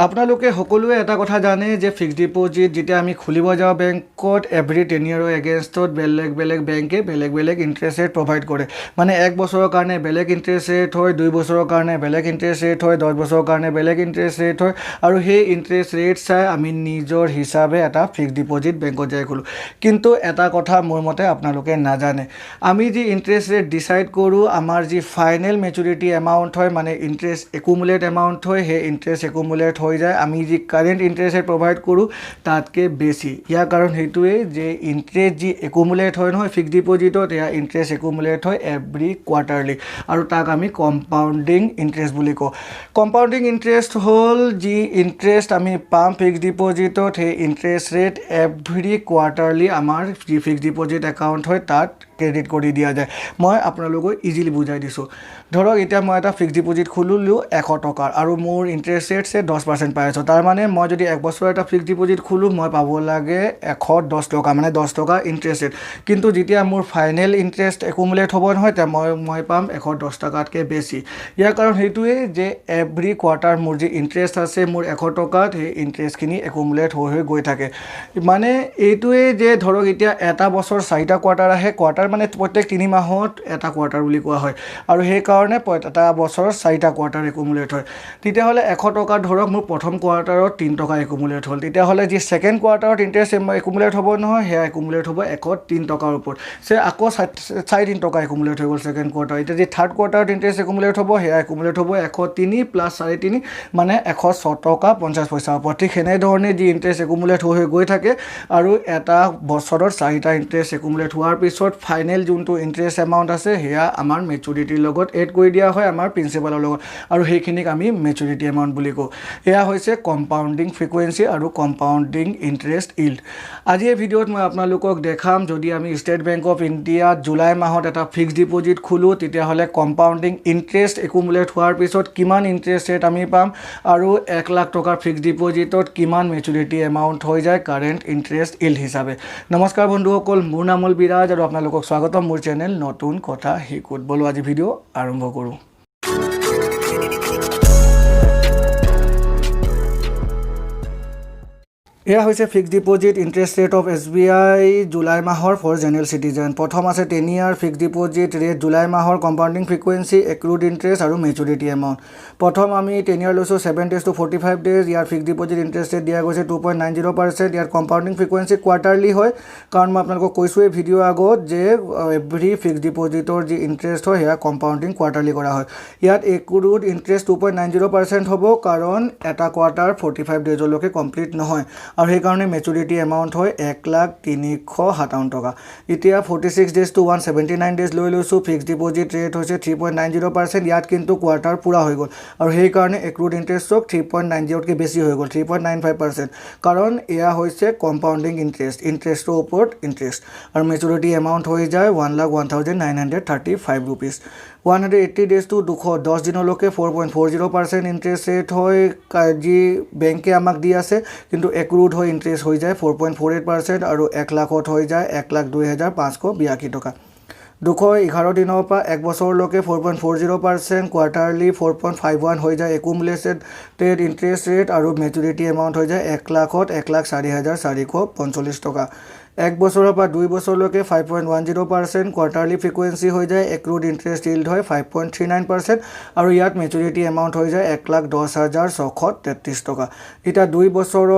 আপোনালোকে সকলোৱে এটা কথা জানে যে ফিক্সড ডিপ'জিট যেতিয়া আমি খুলিব যাওঁ বেংকত, এভৰি 10 ইয়েৰৰ এগেইনষ্টত বেলেগ বেলেগ বেংকে বেলেগ বেলেগ ইণ্টাৰেষ্ট ৰেট প্ৰভাইড কৰে। মানে এক বছৰৰ কাৰণে বেলেগ ইণ্টাৰেষ্ট ৰেট হয়, 2 বছৰৰ কাৰণে বেলেগ ইণ্টাৰেষ্ট ৰেট হয়, 10 বছৰৰ কাৰণে বেলেগ ইণ্টাৰেষ্ট ৰেট হয়। আৰু সেই ইণ্টাৰেষ্ট ৰেট চাই আমি নিজৰ হিচাপে এটা ফিক্সড ডিপ'জিট বেংকত যাই খোলোঁ। কিন্তু এটা কথা মোৰ মতে আপোনালোকে নাজানে, আমি যি ইণ্টাৰেষ্ট ৰেট ডিচাইড কৰোঁ, আমাৰ যি ফাইনেল মেচুৰিটি এমাউণ্ট হয়, মানে ইণ্টাৰেষ্ট একুমুলেট এমাউণ্ট হয়, সেই ইণ্টাৰেষ্ট একুমুলেট হৈ যায় আমি যি কাৰেণ্ট ইণ্টাৰেষ্ট ৰেট প্ৰভাইড কৰোঁ তাতকৈ বেছি। ইয়াৰ কাৰণ সেইটোৱেই যে ইণ্টাৰেষ্ট যি একুমুলেট হয় নহয় ফিক্সড ডিপ'জিটত, এয়া ইণ্টাৰেষ্ট একুমুলেট হয় এভৰি কোৱাৰ্টাৰলি আৰু তাক আমি কম্পাউণ্ডিং ইণ্টাৰেষ্ট বুলি কওঁ। কম্পাউণ্ডিং ইণ্টাৰেষ্ট হ'ল যি ইণ্টাৰেষ্ট আমি পাম ফিক্সড ডিপ'জিটত, সেই ইণ্টাৰেষ্ট ৰেট এভৰি কোৱাৰ্টাৰলি আমাৰ যি ফিক্সড ডিপ'জিট একাউণ্ট হয় তাত ক্ৰেডিট কৰি দিয়া যায়। মই আপোনালোকক ইজিলি বুজাই দিছোঁ। ধৰক এতিয়া মই এটা ফিক্সড ডিপ'জিট খুলিলোঁ 100 টকাৰ আৰু মোৰ ইণ্টাৰেষ্ট ৰেট চে 10% পাই আছোঁ। তাৰমানে মই যদি এক বছৰৰ এটা ফিক্সড ডিপ'জিট খোলোঁ, মই পাব লাগে 110 টকা, মানে 10 টকা ইণ্টাৰেষ্ট ৰেট। কিন্তু যেতিয়া মোৰ ফাইনেল ইণ্টাৰেষ্ট একুমুলেট হ'ব নহয়, তেতিয়া মই পাম 110 টকাতকৈ বেছি। ইয়াৰ কাৰণ সেইটোৱেই যে এভৰি কোৱাৰ্টাৰ মোৰ যি ইণ্টাৰেষ্ট আছে মোৰ 100 টকাত, সেই ইণ্টাৰেষ্টখিনি একুমুলেট হৈ হৈ গৈ থাকে। মানে এইটোৱেই যে ধৰক এতিয়া এটা বছৰ চাৰিটা কোৱাৰ্টাৰ আহে। কোৱাৰ্টাৰ মানে প্ৰত্যেক 3 মাহত এটা কোৱাৰ্টাৰ বুলি কোৱা হয় আৰু সেইকাৰণে এটা বছৰত চাৰিটা কোৱাৰ্টাৰ একুমুলেট হয়। তেতিয়াহ'লে 100 টকা ধৰক মোৰ প্ৰথম কোৱাৰ্টাৰত 3 টকা একুমুলেট হ'ল। তেতিয়াহ'লে যি ছেকেণ্ড কোৱাৰ্টাৰত ইণ্টাৰেষ্ট একুমুলেট হ'ব নহয়, সেয়া একুমুলেট হ'ব 103 টকাৰ ওপৰত। চে আকৌ 3.5 টকা একুমুলেট হৈ গ'ল ছেকেণ্ড কোৱাৰ্টাৰ। এতিয়া যি থাৰ্ড কোৱাৰ্টাৰত ইণ্টাৰেষ্ট একুমুলেট হ'ব, সেয়া একুমুলেট হ'ব 103 প্লাছ 3.5, মানে 106 টকা 50 পইচাৰ ওপৰত। ঠিক সেনেধৰণে যি ইণ্টাৰেষ্ট একুমুলেট হৈ হৈ গৈ থাকে আৰু এটা বছৰত চাৰিটা ইণ্টাৰেষ্ট একুমুলেট হোৱাৰ পিছত ফাইনেল যোনটো ইণ্টাৰেষ্ট এমাউণ্ট আছে, সেয়া আমাৰ মেচুৰিটিৰ লগত এড কৰি দিয়া হয় আমাৰ প্ৰিন্সিপালৰ লগত আৰু সেইখিনিক আমি মেচুৰিটি এমাউণ্ট বুলি কওঁ। এয়া হৈছে কম্পাউণ্ডিং ফ্ৰিকুৱেঞ্চি আৰু কম্পাউণ্ডিং ইণ্টাৰেষ্ট ইল্ড। আজি এই ভিডিঅ'ত মই আপোনালোকক দেখাম, যদি আমি ষ্টেট বেংক অফ ইণ্ডিয়াত জুলাই মাহত এটা ফিক্সড ডিপ'জিট খোলোঁ, তেতিয়াহ'লে কম্পাউণ্ডিং ইণ্টাৰেষ্ট একুমুলেট হোৱাৰ পিছত কিমান ইণ্টাৰেষ্ট ৰেট আমি পাম আৰু 1 লাখ টকাৰ ফিক্সড ডিপ'জিটত কিমান মেচুৰিটি এমাউণ্ট হৈ যায় কাৰেণ্ট ইণ্টাৰেষ্ট ইল্ড হিচাপে। নমস্কাৰ বন্ধুসকল, মোৰ নাম হ'ল বিৰাজ আৰু আপোনালোকক স্বাগতম মোৰ চেনেল নতুন কথা শিকোত। ব'লো, আজি ভিডিঅ' আৰম্ভ কৰোঁ। এয়া হৈছে fixed deposit interest rate of SBI July মাহৰ ফৰ জেনেৰেল চিটিজেন। প্ৰথম আছে 10 year fixed deposit rate July মাহৰ, কম্পাউণ্ডিং ফ্ৰিকুৱেঞ্চি, এক্ৰুড ইণ্টাৰেষ্ট আৰু মেচুৰিটি এমাউণ্ট। প্ৰথম আমি 10 ইয়াৰ লৈছোঁ, 7 days to 45 days। Year fixed deposit interest rate দিয়া গৈছে 2.90%। ইয়াৰ কম্পাউণ্ডিং ফ্ৰিকুৱেঞ্চি কোৱাৰ্টাৰলি হয়, কাৰণ মই আপোনালোকক কৈছোঁৱেই ভিডিঅ' আগত যে এভৰি ফিক্সড ডিপ'জিটৰ যি ইণ্টাৰেষ্ট হয়, সেয়া কম্পাউণ্ডিং কোৱাৰ্টাৰলি কৰা হয়। ইয়াত accrued interest 2.90% হ'ব, কাৰণ এটা কোৱাৰ্টাৰ 45 ডেইজলৈকে কমপ্লিট নহয় আৰু সেইকাৰণে মেচুৰিটি এমাউণ্ট হয় 1,00,357 টকা। এতিয়া 46 days to 179 days লৈ লৈছোঁ। ফিক্সড ডিপ'জিট ৰেট হৈছে 3.90%। ইয়াত কিন্তু কোৱাৰ্টাৰ পূৰা হৈ গ'ল আৰু সেইকাৰণে এক্ৰুড ইণ্টাৰেষ্টক 3.90তকৈ বেছি হৈ গ'ল, 3.95%, কাৰণ এয়া হৈছে কম্পাউণ্ডিং ইণ্টাৰেষ্ট, ইণ্টাৰেষ্টৰ ওপৰত ইণ্টাৰেষ্ট। আৰু মেচুৰিটি এমাউণ্ট হৈ যায় ₹1,01,935। 180 days to 210 দিনলৈকে 4.40% interest rate হয় যি বেংকে আমাক দি আছে, কিন্তু এক্ৰুড হৈ ইণ্টাৰেষ্ট হৈ যায় 4.48% আৰু 1 লাখত হৈ যায় 1,02,582 টকা। 211 দিনৰ পৰা এক বছৰলৈকে 4.40%, quarterly 4.51 হৈ যায় একুমুলেটেড ইণ্টাৰেষ্ট ৰেট আৰু মেচুৰিটি এমাউণ্ট হৈ যায় 1 লাখত 1,04,445 টকা। এক বছৰৰ পৰা 2 বছৰলৈকে 5.10% quarterly frequency হৈ যায়, এক্ৰুড ইণ্টাৰেষ্ট ইল্ড হয় 5.39% আৰু ইয়াত মেচুৰিটি এমাউণ্ট হৈ যায় 1,10,633 টকা। এতিয়া 2 বছৰৰ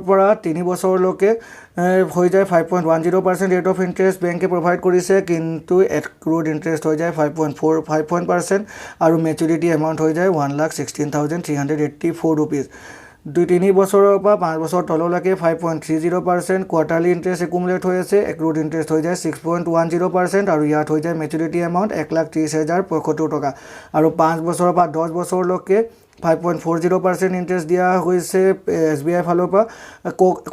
পৰা 3 বছৰলৈকে হৈ যায় 5.10% rate of interest বেংকে প্ৰভাইড কৰিছে, কিন্তু এক্ৰুড ইণ্টাৰেষ্ট হৈ যায় 5.45 point percent আৰু মেচুৰিটি এমাউণ্ট হৈ যায় ₹1,16,384। 2-3 বছৰৰ পৰা 5 বছৰ তললৈকে 5.30% quarterly interest accumulate হৈ আছে, এক্ৰুড ইণ্টাৰেষ্ট হৈ যায় 6.10% আৰু ইয়াত হৈ যায় মেচুৰিটি এমাউণ্ট 1,30,075 টকা। আৰু 5 বছৰৰ পৰা 10 বছৰলৈকে 5.40% interest দিয়া হৈছে এছ বি আই ফালৰ পৰা।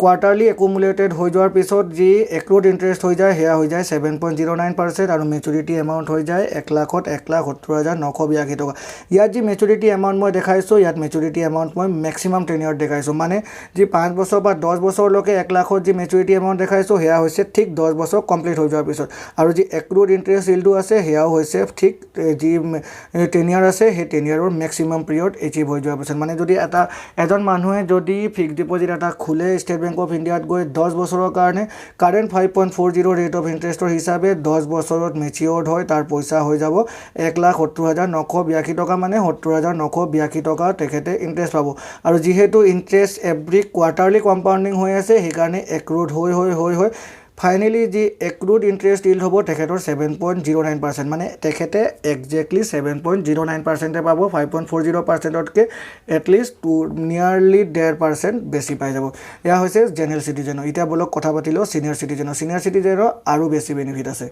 কোৱাৰ্টাৰলি একুমুলেটেড হৈ যোৱাৰ পিছত যি এক্ৰুড ইণ্টাৰেষ্ট হৈ যায়, সেয়া হৈ যায় 7.09% আৰু মেচুৰিটি এমাউণ্ট হৈ যায় 1 লাখত 1,70,982 টকা। ইয়াত যি মেচুৰিটি এমাউণ্ট মই দেখাইছোঁ, ইয়াত মেচুৰিটি এমাউণ্ট মই মেক্সিমাম টেনিয়ৰত দেখাইছোঁ। মানে যি 5 বছৰ বা 10 বছৰলৈকে 1 লাখত যি মেচুৰিটি এমাউণ্ট দেখাইছোঁ, সেয়া হৈছে ঠিক 10 বছৰ কমপ্লিট হৈ যোৱাৰ পিছত আৰু যি এক্ৰুড ইণ্টাৰেষ্ট ইল্ডটো আছে, সেয়াও হৈছে ঠিক যি 10 ইয়াৰ আছে, সেই 10 ইয়াৰৰ মেক্সিমাম পিৰিয়ড এচিভ হৈ যোৱাৰ পিছত। মানে যদি এজন মানুহে যদি ফিক্সড ডিপ'জিট এটা খোলে ষ্টেট বেংক অফ ইণ্ডিয়াত গৈ 10 বছৰৰ কাৰণে, current 5.40 rate of ইণ্টাৰেষ্টৰ হিচাপে 10 বছৰত মেচিয়ৰ্ড হয় তাৰ পইচা হৈ যাব 1,70,982 টকা। মানে 70,982 টকা তেখেতে ইণ্টাৰেষ্ট পাব। আৰু যিহেতু ইণ্টাৰেষ্ট এভৰি কোৱাৰ্টাৰলি কম্পাউণ্ডিং হৈ আছে, সেইকাৰণে এক্ৰুড হৈ হৈ হৈ হৈ ফাইনেলি যি এক্ৰুড ইণ্টাৰেষ্ট ইল্ড হ'ব তেখেতৰ 7.09%। মানে তেখেতে একজেক্টলি 7.09 পাৰ্চেণ্টে পাব, 5.40 পাৰ্চেণ্টতকৈ এটলিষ্ট টু নিয়াৰলি 1.5% বেছি পাই যাব। এয়া হৈছে জেনেৰেল চিটিজেনৰ। এতিয়া ব'লক কথা পাতি লওঁ ছিনিয়ৰ চিটিজেনৰ। ছিনিয়ৰ চিটিজেনৰ আৰু বেছি বেনিফিট আছে।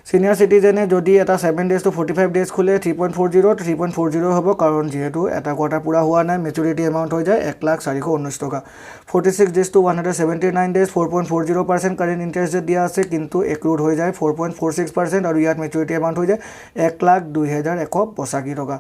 ছিনিয়ৰ চিটিজেনে যদি এটা 7 days to 45 days খোলে, 3.40, 3.40 হ'ব, কাৰণ যিহেতু এটা কোৱাৰ্টাৰ পূৰা হোৱা নাই। মেচুৰিটি এমাউণ্ট হৈ যায় 1,00,419 টকা। 46 days to 179 days, 4.40% current interest rate দিয়া আছে, কিন্তু এক্ৰুড হৈ যায় 4.46% আৰু ইয়াত মেচুৰিটি এমাউণ্ট হৈ যায় 1,02,185 টকা।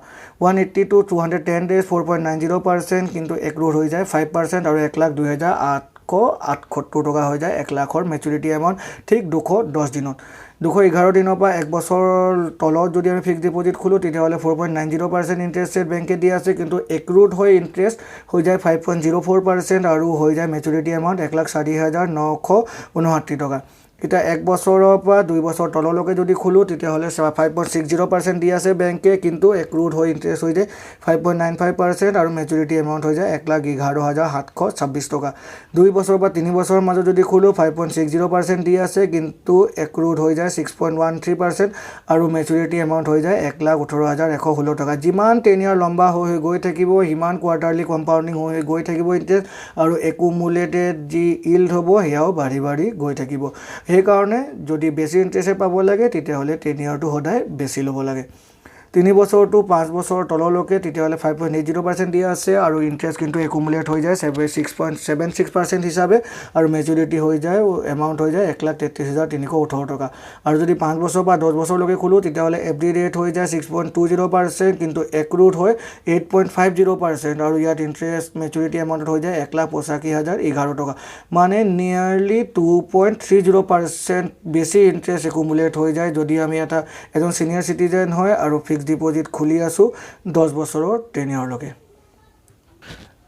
180 to 210 days, 4.90%, কিন্তু এক্ৰুড হৈ যায় 5% আৰু 1,02,878 টকা হৈ যায় 1 লাখৰ মেচুৰিটি এমাউণ্ট ঠিক 210 দিনত। 211 দিনৰ পৰা এক বছৰৰ তলত যদি আমি ফিক্সড ডিপ'জিট খোলোঁ, তেতিয়াহ'লে 4.90% interest rate বেংকে দিয়া আছে, কিন্তু এক্ৰুড হৈ ইণ্টাৰেষ্ট হৈ যায় 5.04% আৰু হৈ যায় মেচুৰিটি এমাউণ্ট 1,04,959 টকা। এতিয়া এক বছৰৰ পৰা 2 বছৰ তললৈকে যদি খোলোঁ, তেতিয়াহ'লে 5.60% দি আছে বেংকে, কিন্তু এক্ৰুড হৈ ইণ্টাৰেষ্ট হৈ যায় 5.95% আৰু মেচুৰিটি এমাউণ্ট হৈ যায় 1,11,726 টকা। 2 বছৰৰ পৰা 3 বছৰৰ মাজত যদি খোলোঁ, 5.60% দি আছে, কিন্তু এক্ৰুড হৈ যায় 6.13% আৰু মেচুৰিটি এমাউণ্ট হৈ যায় 1,18,116 টকা। যিমান টেনিয়ৰ লম্বা হৈ হৈ গৈ থাকিব, সিমান কোৱাৰ্টাৰলি কম্পাউণ্ডিং হৈ হৈ গৈ থাকিব ইণ্টাৰেষ্ট আৰু একুমুলেটেড যি ইল্ড হ'ব সেয়াও বাঢ়ি বাঢ়ি গৈ থাকিব। সেইকাৰণে যদি বেছি ইণ্টাৰেষ্ট পাব লাগে, তেতিয়াহ'লে টেনিয়ৰটো সদায় বেছি ল'ব লাগে। 3 বছৰটো 5 বছৰ তললৈকে, তেতিয়াহ'লে 5.80% দিয়া আছে আৰু ইণ্টাৰেষ্ট কিন্তু একুমুলেট হৈ যায় 6.76% হিচাপে আৰু মেচুৰিটি হৈ যায় এমাউণ্ট হৈ যায় 1,33,318 টকা। আৰু যদি 5 বছৰ বা 10 বছৰলৈকে খোলোঁ, তেতিয়াহ'লে এফ ডি ৰেট হৈ যায় 6.20%, কিন্তু এক্ৰুড হয় 8.50% আৰু ইয়াত ইণ্টাৰেষ্ট মেচুৰিটি এমাউণ্টত হৈ যায় 1,85,011 টকা। মানে নিয়াৰলি 2.30% বেছি ইণ্টাৰেষ্ট একুমুলেট হৈ যায়, যদি আমি এজন ছিনিয়ৰ চিটিজেন হয় আৰু ফিক্সড ডিপ'জিট খুলি আছোঁ 10 বছৰৰ টেনিয়ৰলৈকে।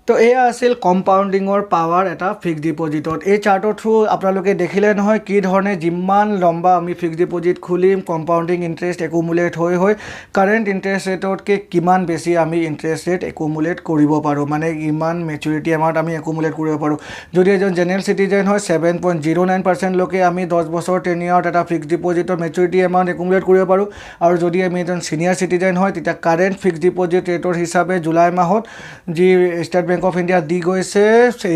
তো এয়া আছিল কম্পাউণ্ডিঙৰ পাৱাৰ এটা ফিক্সড ডিপ'জিটত। এই চাৰ্টৰ থ্ৰু আপোনালোকে দেখিলে নহয় কি ধৰণে যিমান লম্বা আমি ফিক্সড ডিপ'জিট খুলিম, কম্পাউণ্ডিং ইণ্টাৰেষ্ট একুমুলেট হৈ হৈ কাৰেণ্ট ইণ্টাৰেষ্ট ৰেটতকৈ কিমান বেছি আমি ইণ্টাৰেষ্ট ৰেট একুমুলেট কৰিব পাৰোঁ, মানে ইমান মেচুৰিটি এমাউণ্ট আমি একুমুলেট কৰিব পাৰোঁ। যদি এজন জেনেৰেল চিটিজেন হয়, 7.09 পাৰ্চেণ্টলৈকে আমি 10 বছৰ টেনিয়ৰত এটা ফিক্সড ডিপ'জিটৰ মেচুৰিটি এমাউণ্ট একুমুলেট কৰিব পাৰোঁ। আৰু যদি আমি এজন ছিনিয়ৰ চিটিজেন হয়, তেতিয়া কাৰেণ্ট ফিক্সড ডিপ'জিট ৰেটৰ হিচাপে জুলাই মাহত যি ষ্টেট বেংক অফ ইণ্ডিয়া দি গৈছে,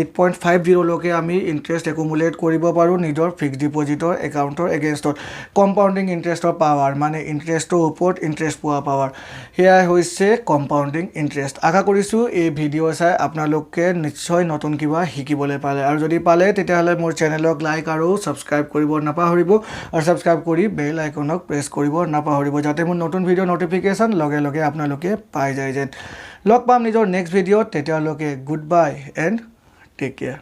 8.50লৈকে আমি ইণ্টাৰেষ্ট একুমুলেট কৰিব পাৰোঁ নিজৰ ফিক্সড ডিপ'জিটৰ একাউণ্টৰ এগেইনষ্টত। কম্পাউণ্ডিং ইণ্টাৰেষ্টৰ পাৱাৰ, মানে ইণ্টাৰেষ্টৰ ওপৰত ইণ্টাৰেষ্ট পোৱা পাৱাৰ, সেয়াই হৈছে কম্পাউণ্ডিং ইণ্টাৰেষ্ট। আশা কৰিছোঁ এই ভিডিঅ' চাই আপোনালোকে নিশ্চয় নতুন কিবা শিকিবলৈ পালে। আৰু যদি পালে, তেতিয়াহ'লে মোৰ চেনেলক লাইক আৰু ছাবস্ক্ৰাইব কৰিব নাপাহৰিব আৰু ছাবস্ক্ৰাইব কৰি বেল আইকনক প্ৰেছ কৰিব নাপাহৰিব, যাতে মোৰ নতুন ভিডিঅ' ন'টিফিকেশ্যন লগে লগে আপোনালোকে পাই যায় যেন। লগ পাম নিজৰ নেক্সট ভিডিঅ'ত। তেতিয়ালৈকে good bye and take care.